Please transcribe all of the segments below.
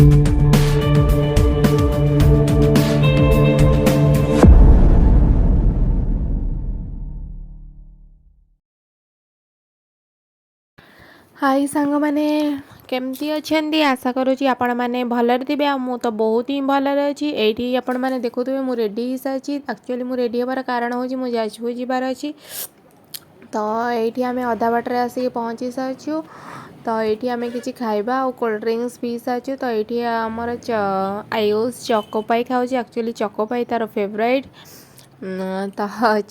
High ସାଙ୍ଗମାନେ, କେମିତି ଅଛନ୍ତି? ଆଶା କରୁଛି ଆପଣମାନେ ଭଲରେ ଥିବେ ଆଉ ମୁଁ ତ ବହୁତ ହିଁ ଭଲରେ ଅଛି। ଏଇଠି ଆପଣମାନେ ଦେଖୁଥିବେ ମୁଁ ରେଡ଼ି ହେଇସାରିଛି। ଆକ୍ଚୁଆଲି ମୁଁ ରେଡ଼ି ହେବାର କାରଣ ହେଉଛି ମୁଁ ଯାଜପୁର ଯିବାର ଅଛି। ତ ଏଇଠି ଆମେ ଅଧା ବାଟରେ ଆସିକି ପହଞ୍ଚି ସାରିଛୁ। ତ ଏଇଠି ଆମେ କିଛି ଖାଇବା ଆଉ କୋଲ୍ଡ ଡ୍ରିଙ୍କସ୍ ପିଇ ସାରିଛୁ। ତ ଏଇଠି ଆମର ଆୟୁଷ ଚକୋପାଇ ଖାଉଛି। ଆକ୍ଚୁଆଲି ଚକୋପାଇ ତା'ର ଫେଭରାଇଟ୍। ତ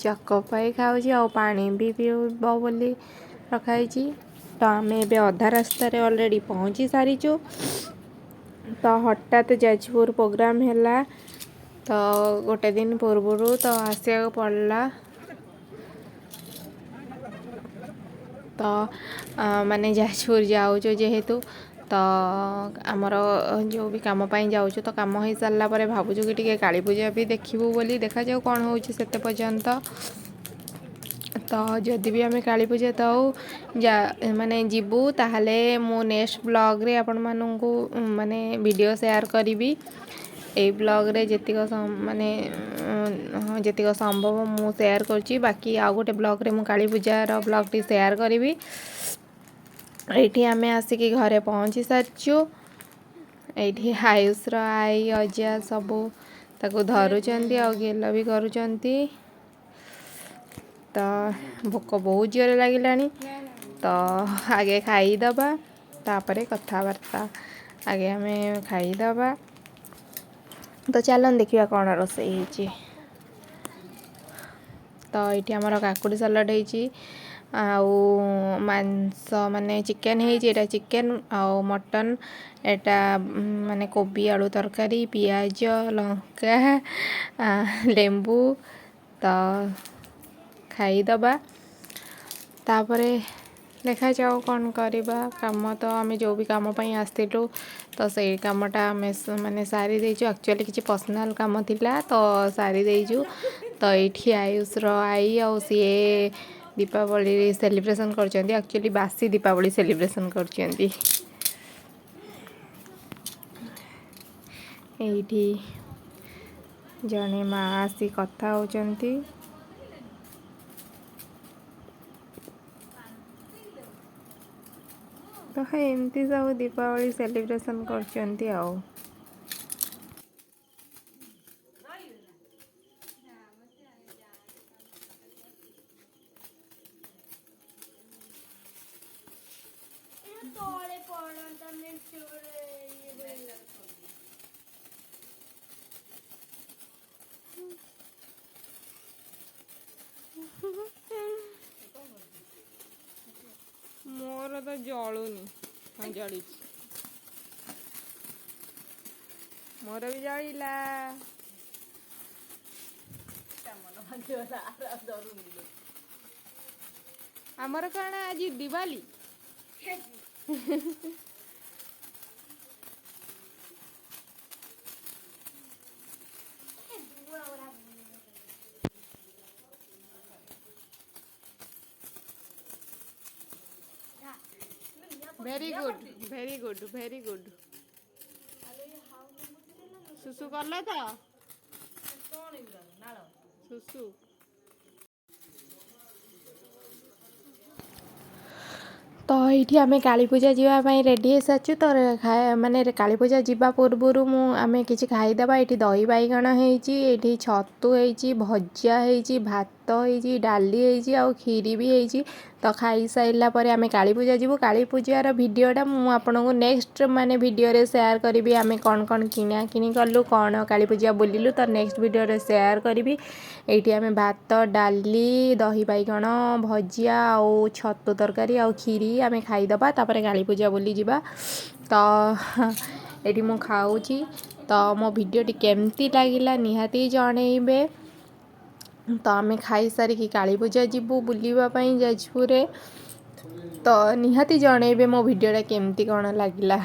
ଚକୋପାଇ ଖାଉଛି ଆଉ ପାଣି ବି ପିଇବ ବୋଲି ରଖାହେଇଛି। ତ ଆମେ ଏବେ ଅଧା ରାସ୍ତାରେ ଅଲରେଡ଼ି ପହଞ୍ଚି ସାରିଛୁ। ତ ହଠାତ୍ ଯାଜପୁର ପ୍ରୋଗ୍ରାମ୍ ହେଲା, ତ ଗୋଟେ ଦିନ ପୂର୍ବରୁ ତ ଆସିବାକୁ ପଡ଼ିଲା। ତ ମାନେ ଯାଜପୁର ଯାଉଛୁ ଯେହେତୁ, ତ ଆମର ଯେଉଁ ବି କାମ ପାଇଁ ଯାଉଛୁ, ତ କାମ ହେଇସାରିଲା ପରେ ଭାବୁଛୁ କି ଟିକେ କାଳୀ ପୂଜା ବି ଦେଖିବୁ ବୋଲି। ଦେଖାଯାଉ କ'ଣ ହେଉଛି ସେତେ ପର୍ଯ୍ୟନ୍ତ। ତ ଯଦି ବି ଆମେ କାଳୀ ପୂଜା ଥାଉ ଯା ମାନେ ଯିବୁ, ତାହେଲେ ମୁଁ ନେକ୍ସଟ ବ୍ଲଗ୍ରେ ଆପଣମାନଙ୍କୁ ମାନେ ଭିଡ଼ିଓ ସେୟାର କରିବି। ଏଇ ବ୍ଲଗ୍ରେ ଯେତିକ ମାନେ ଯେତିକ ସମ୍ଭବ ମୁଁ ସେୟାର କରୁଛି। ବାକି ଆଉ ଗୋଟେ ବ୍ଲଗ୍ରେ ମୁଁ କାଳୀ ପୂଜାର ବ୍ଲଗ୍ଟି ସେୟାର କରିବି। ଏଇଠି ଆମେ ଆସିକି ଘରେ ପହଞ୍ଚି ସାରିଛୁ। ଏଇଠି ଆୟୁଷର ଆଈ, ଅଜା ସବୁ ତାକୁ ଧରୁଛନ୍ତି ଆଉ ଗେଲ ବି କରୁଛନ୍ତି। ତ ଭୋକ ବହୁତ ଜୋରେ ଲାଗିଲାଣି, ତ ଆଗେ ଖାଇଦେବା ତାପରେ କଥାବାର୍ତ୍ତା। ଆଗେ ଆମେ ଖାଇଦେବା। ତ ଚାଲନ୍ତୁ ଦେଖିବା କ'ଣ ରୋଷେଇ ହେଇଛି। ତ ଏଇଠି ଆମର କାକୁଡ଼ି ସାଲାଡ଼ ହେଇଛି ଆଉ ମାଂସ ମାନେ ଚିକେନ୍ ହେଇଛି। ଏଇଟା ଚିକେନ୍ ଆଉ ମଟନ୍, ଏଇଟା ମାନେ କୋବି ଆଳୁ ତରକାରୀ, ପିଆଜ, ଲଙ୍କା, ଲେମ୍ବୁ। ତ ଖାଇଦେବା, ତାପରେ ଦେଖାଯାଉ କ'ଣ କରିବା। କାମ ତ ଆମେ ଯେଉଁ ବି କାମ ପାଇଁ ଆସିଥିଲୁ, ତ ସେଇ କାମଟା ଆମେ ମାନେ ସାରି ଦେଇଛୁ। ଆକ୍ଚୁଆଲି କିଛି ପର୍ସନାଲ୍ କାମ ଥିଲା, ତ ସାରି ଦେଇଛୁ। ତ ଏଇଠି ଆୟୁଷର ଆଈ ଆଉ ସିଏ ଦୀପାବଳି ସେଲିବ୍ରେସନ୍ କରୁଛନ୍ତି। ଆକ୍ଚୁଆଲି ବାସି ଦୀପାବଳି ସେଲିବ୍ରେସନ୍ କରୁଛନ୍ତି। ଏଇଠି ଜଣେ ମା ଆସି କଥା ହେଉଛନ୍ତି। ତ ଏମିତି ସବୁ ଦୀପାବଳି ସେଲିବ୍ରେସନ୍ କରୁଛନ୍ତି ଆଉ। ତଳେ ପଡନ୍ତା ମେଞ୍ଚେ ଗୁଡେ ଇଏ ହୁଏ। ମୋର ତ ଜଳୁନି। ହଁ, ଜଳିଛି। ମୋର ବି ଜଳିଲା। ଆମର କ'ଣ ଆଜି ଦିୱାଲି? ଧୂଆଁ ଗୁଡା। Very good, very good, very good. ସୁସୁ କଲ ତ? ସୁସୁ। ତ ଏଇଠି ଆମେ କାଳୀପୂଜା ଯିବା ପାଇଁ ରେଡ଼ି ହେଇସାରିଛୁ। ତ ମାନେ କାଳୀପୂଜା ଯିବା ପୂର୍ବରୁ ମୁଁ ଆମେ କିଛି ଖାଇଦେବା। ଏଇଠି ଦହି ବାଇଗଣ ହେଇଛି, ଏଇଠି ଛତୁ ହେଇଛି, ଭଜା ହେଇଛି, ଭାତ ହେଇଛି, ଡାଲି ହେଇଛି ଆଉ କ୍ଷୀରି ବି ହେଇଛି। ତ ଖାଇସାରିଲା ପରେ ଆମେ କାଳୀପୂଜା ଯିବୁ। କାଳୀପୂଜାର ଭିଡ଼ିଓଟା ମୁଁ ଆପଣଙ୍କୁ ନେକ୍ସଟ ମାନେ ଭିଡ଼ିଓରେ ସେୟାର କରିବି। ଆମେ କ'ଣ କ'ଣ କିଣାକିଣି କଲୁ, କ'ଣ କାଳୀପୂଜା ବୁଲିଲୁ, ତ ନେକ୍ସଟ ଭିଡ଼ିଓରେ ସେୟାର କରିବି। ଏଇଠି ଆମେ ଭାତ, ଡାଲି, ଦହି ବାଇଗଣ, ଭଜିଆ ଆଉ ଛତୁ ତରକାରୀ ଆଉ କ୍ଷୀରି ଆମେ ଖାଇଦେବା, ତାପରେ କାଳୀପୂଜା ବୁଲିଯିବା। ତ ଏଇଠି ମୁଁ ଖାଉଛି। ତ ମୋ ଭିଡ଼ିଓଟି କେମିତି ଲାଗିଲା ନିହାତି ଜଣେଇବେ। ତ ଆମେ ଖାଇସାରିକି କାଳୀପୂଜା ଯିବୁ ବୁଲିବା ପାଇଁ ଯାଜପୁରରେ। ତ ନିହାତି ଜଣେଇବେ ମୋ ଭିଡ଼ିଓଟା କେମିତି କ'ଣ ଲାଗିଲା।